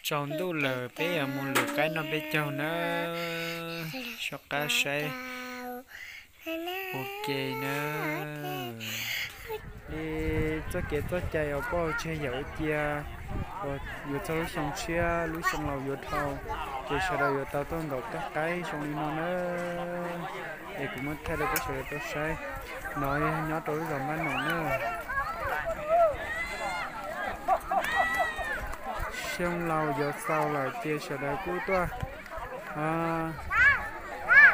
Tsaus ntuj lawm peb yuav mus lwm qaib noj peb caug nawb. Soj qab saib ua ke nawb. Li txoj kev txoj cai uas poj tseg yawm cia uas yuav txog lub xyoo tshiab lub xyoo laus yuav dhau, ces sawv daws yuav tau tuaj nkaum toj qaib zoo li no nawb. Es kuv muab thaij rau peb sawv daws tau saib. No yog nyob rau lub zos Npab Noom nawb. Xyoo laus yuav xaus lawm ces sawv daws kuj tuaj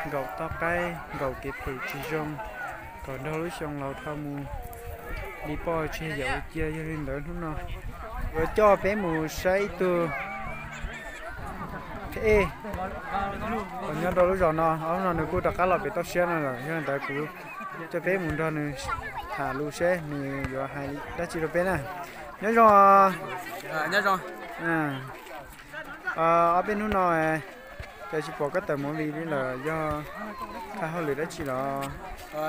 nkaum toj qaib nkaum kev phem tsis zoo kom nrog lub xyoo laus dhau mus li poj tseg yawm cia. Yog li ntawd hnub no yuav coj peb mus saib ib tug ej uas nyob rau lub zos no, ob hnub no nws kuj rov qab los pem toj siab no lawm. Yog li ntawd kuv coj peb mus nrog nws tham lus seb nws yuav hais dab tsi rau peb na. Nyob zoo. Ob peb hnub no cas tsis pom koj tawm movie li lawm, yog qhov hauj lwm dab tsi los?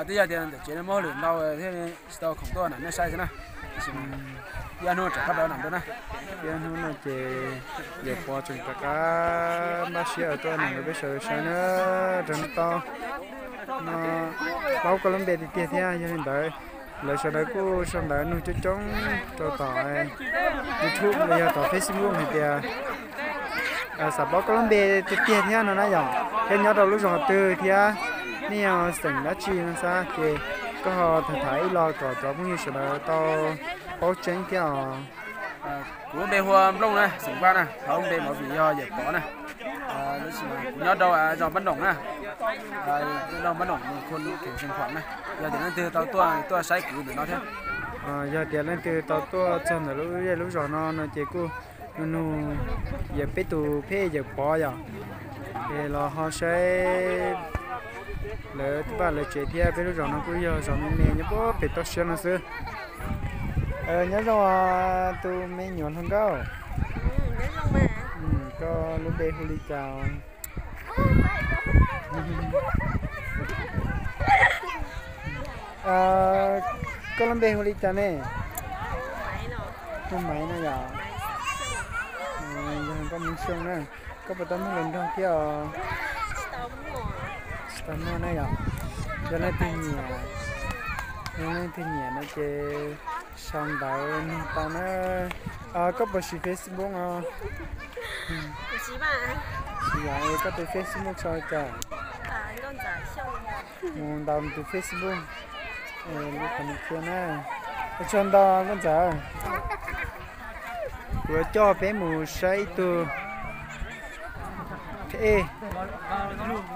Twb yog tias ntawm tsev muaj hauj lwm ntau thiaj tsis tau khoom tuaj nam nej saib xwb na. Ib ob hnub rov qab rau nam tuaj na. Ib ob hnub no ces yawm Pov tseem rov qab npaj siab tuaj nam rau peb sawv daws saib na. Raws no tau no, paub koj lub npe tiag tiag thiab, yog li ntawd lawv sawv daws kuj sau ntawv nug coob coob rau tom YouTube los yog tom Facebook hais tias xav paub koj lub npe tiag tiag thiab no na yom, thiab nyob rau lub zos twg thiab nej yog xeem dab tsi no xav ces koj ho tham tham ib los kom cov phooj ywg sawv daws tau paub tseeb thiab os. Kuv lub npe hu ua Nplooj na, xeem Vaj na, ho lub npe movie yog yawm Pov na. Kuv nyob rau zos Npab Noom na, nyob Npab Noom, Xeev Khuam na. Yog tias leej twg tau tuaj tuaj saib kuv ntawm no thiab. Yog tias leej twg tau tuaj txog ntawm lub zej lub zos no no ces kuj nug nug yawm peb tus pheb yawm Pov yom, es los ho saib lawv vaj lawv tsev thiab. Peb lub zos no kuj yog zos me me nyob puag pem toj siab no xwb. Nyob zoo tus me nyuam hluas nkauj, koj lub npe hu li cas? Koj lub npe hu li cas ne? Hu Maiv no yom. Yog koj Maiv Xyooj na. Koj puas tau muaj hluas nraug thiab os? Tsis tau muaj na yom. Yog leej twg nyiam, yog leej twg nyiam no ces sau ntawv nug tau na. Koj puas siv Facebook os? Siv, koj tus Facebook sau li cas? Mus ntaus tus Facebook, lub qhov no thiab na. Ua tsaug ntau Nkauj Ntxawm. Kuv yuav coj peb mus saib ib tug ej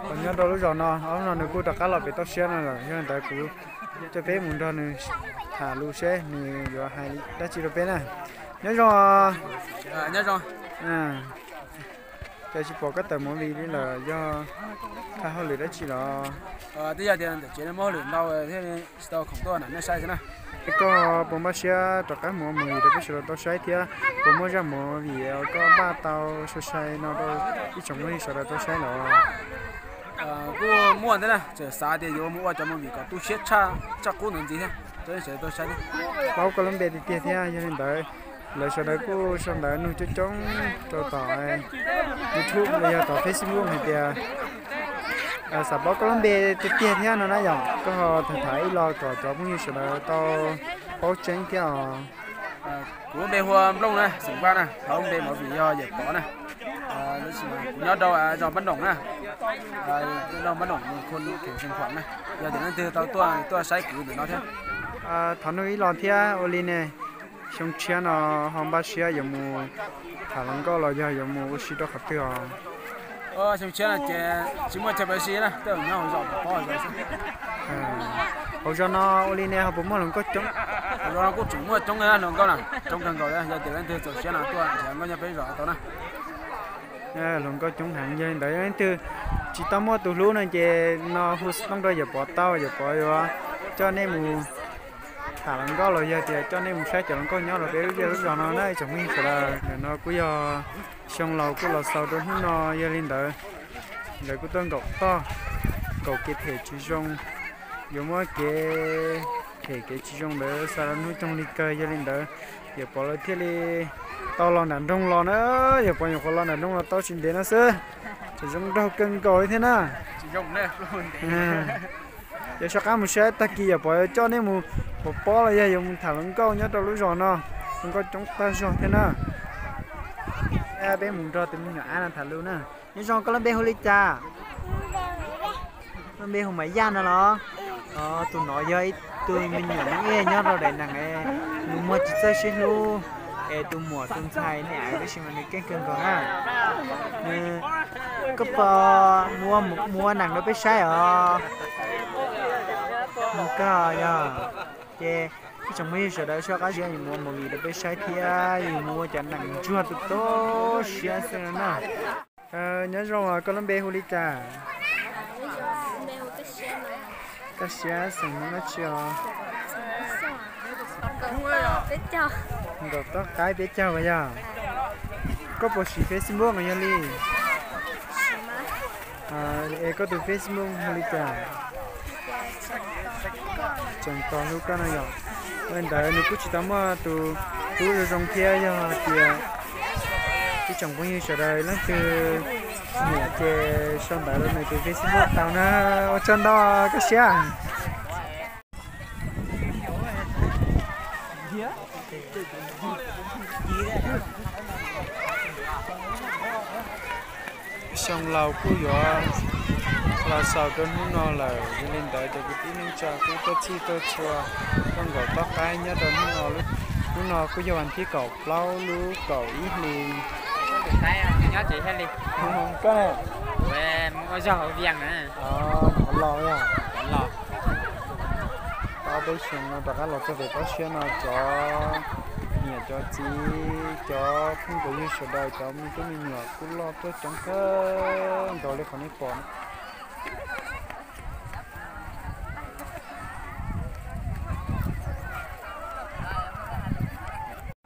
uas nyob rau lub zos no, ob hnub no nws kuj rov qab los pem toj siab no lawm. Yog li ntawd kuv coj peb mus nrog nws tham lus seb nws yuav hais dab tsi rau peb na. Nyob zoo. Nyob zoo. Cas tsis pom koj tawm movie li lawm, yog qhov hauj lwm dab tsi los? Twb yog tias ntawm tsev muaj hauj lwm ntau thiaj tsis tau khoom tuaj nam nej saib xwb na. Koj puas npaj siab rov qab muab movie rau peb sawv daws tau saib thiab? Puas muaj zaj movie koj npaj tau sai sai no rau ib tsoom phooj ywg sawv daws tau saib los? Kuj muaj thiab na, tseem xav tias yuav mus ua cov movie kom tu siab tshaj qub ntawd ntxiv thiab rau nej sawv daws tau saib thiab. Paub koj lub npe tiag tiag thiab, yog li ntawd lawv sawv daws kuj sau ntawv nug coob coob rau tom YouTube los yog tom Facebook hais tias xav paub koj lub npe tiag tiag thiab no na yom. Koj ho tham tham ib los kom cov phooj ywg sawv daws tau paub tseeb thiab os. Kuv lub npe hu ua Nplooj na, xeem Vaj na, ho lub npe movie yog yawm Pov na. Kuv nyob rau zos Npab Noom na, nyob rau Npab Noom, Xeev Khuam na. Yog tias leej twg tau tuaj tuaj saib kuv ntawm no thiab. Thov nug ib los thiab ua li ne, xyoo tshiab no ho npaj siab yuav mus tham hluas nkauj los yog yuav mus ua si rau qhov twg os? Xyoo tshiab no ces tsis muaj chaw mus ua si na, tej zaum nyob hauv zos pov zos xwb. Hauv zos no ua li ne ho puas muaj hluas nkauj coob? Hauv zos no kuj tseem muaj coob hluas nkauj na, coob kawg nkaus li. Yog tias leej twg txaus siab no tuaj nrhiav nkauj nyob peb zos tau na. Hluas nkauj coob heev, yog li ntawd leej twg tsis tau muaj tus hlub no ces no hu xov tooj rau yawm Pov tau, yawm Pov yuav coj nej mus tham hluas nkauj los yog tias coj nej mus saib cov hluas nkauj nyob rau peb lub zej lub zos no na ib tsoom phooj ywg sawv daws. Ntawm no kuj yog xyoo laus kuj los xaus rau hnub no, yog li ntawd lawv kuj tuaj nkaum toj, nkaum kev phem tsis zoo, yuav muab kev phem kev tsis zoo ntawd xa rau hnub toog li kawg. Yog li ntawd yawm Pov lawv thiaj li Tau los nram nroog los na, yog pom nyuam qhuav los nram nroog los tau tsis ntev no xwb, tseem zoo nraug kawg nkaus li thiab na. Yog soj qab mus saib tag kis yog pom coj nej mus pov pob los yog yuav mus tham hluas nkauj nyob rau lub zos no, hluas nkauj coob tag zog thiab na. Peb mus nrog tus me nyuam ab no tham lus na. Nyob zoo, koj lub npe hu li cas? Lub npe hu Maiv Yaj no los? Tus no yog ib tug me nyuam Hmoob Iab nyob rau daim neeg nws muaj tsis txawj sib hlub, es tus muam tus ntxhais niam tab sis mas nws keej kawg nkaus na. Nws, koj puas mus ua neeg rau peb saib os? Mus kawg yog. Ces ib tsoom phooj ywg sawv daws soj qab zia yus mus ua movie rau peb saib thiab yus mus ua cov neeg ntsuag tu tu siab xwb no na. Nyob zoo, koj lub npe hu li cas? Koj siab xeem Hmoob dab tsi os? Nkaum Toj Qaib peb caug as yog. Koj puas siv Facebook no yog li? Es koj tus Facebook hu li cas? Tseem tos hlub koj no yog. Ua li ntawd nws kuj tsis tau muaj tus hlub zoo zoo thiab, yog hais tias ib tsoom phooj ywg sawv daws leej twg nyiam ces sau ntawv rau nws tus Facebook tau na. Ua tsaug ntau, koj siab. Xyoo laus kuj yuav los xaus rau hnub no lawm, yog li ntawd cov kwv tij neej tsa kuj tuaj txhij tuaj txhua, tuaj nkaum toj qaib nyob rau hnub no. Hnub no kuj yog vas thib kaum plaub lub kaum ib hlis. Koj los, tau peb xyoo no rov qab los txog pem toj siab no, cov niam cov txiv, cov phooj ywg sawv daws, cov me tub me nyuam kuj loj tuaj coob kawg nkaus li qhov nej pom.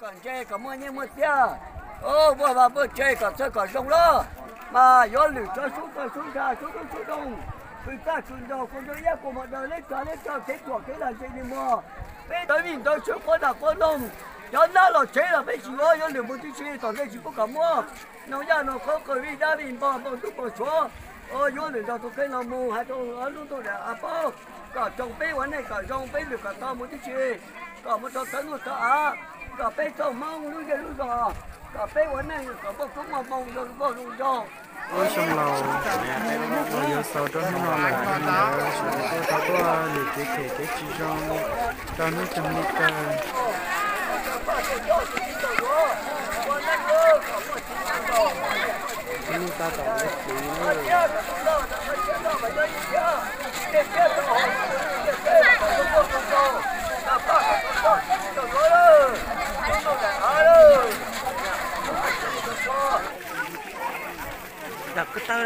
Kom ntse kom muaj nyiaj muaj txiaj, muaj vaj muaj tse kom txawj kom zoo lawm, mas yuav lwm tso sub tso sub nra sub dub sub doog, pw txaj pw nraug kua ntsuab iab kua mos daws leb tsa leb tso kev tuam kev lag ntse li muag. Peb ntawd vij ntawd tswv quav dag quav noog, cov nab los tsev los peb tsis yuav, yuav lwm mus tib si tom ntej tsis pub kom muab. Noog yaj noog qhauv qw vij dab vij npog npog ntub npog tshuav, yuav lwm nrog tus kheej los mus hais rau lub ntuj daim av paub, kom tsoom peb ua neej kom zoo peb lwm kom tau mus tib si, kom mus rau thawv ntuj thawv av, kom peb txoj Hmoob lub zej lub zos, kom peb ua neej kom muaj koob muaj hmoo zoo nkauj zoo nraug. Ub xyoo laus uas yuav xaus rau hnub no lawm, sawv daws kuj tau tuaj lwm kev phem kev tsis zoo rau hnub cog li kawg. Hnub tab tom ua txiv lawm. Dag ko taw.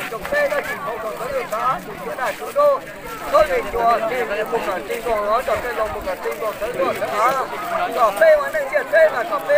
Tsoom peb no tsis tau kom sawv daws xav tus cuav daj cuav dub, txhob li cua, mus kom txij nkaus los, tsom tej los mus kom txij nkaus sawv daws sawv av, kom peb ua neej ntiaj teb mas kom peb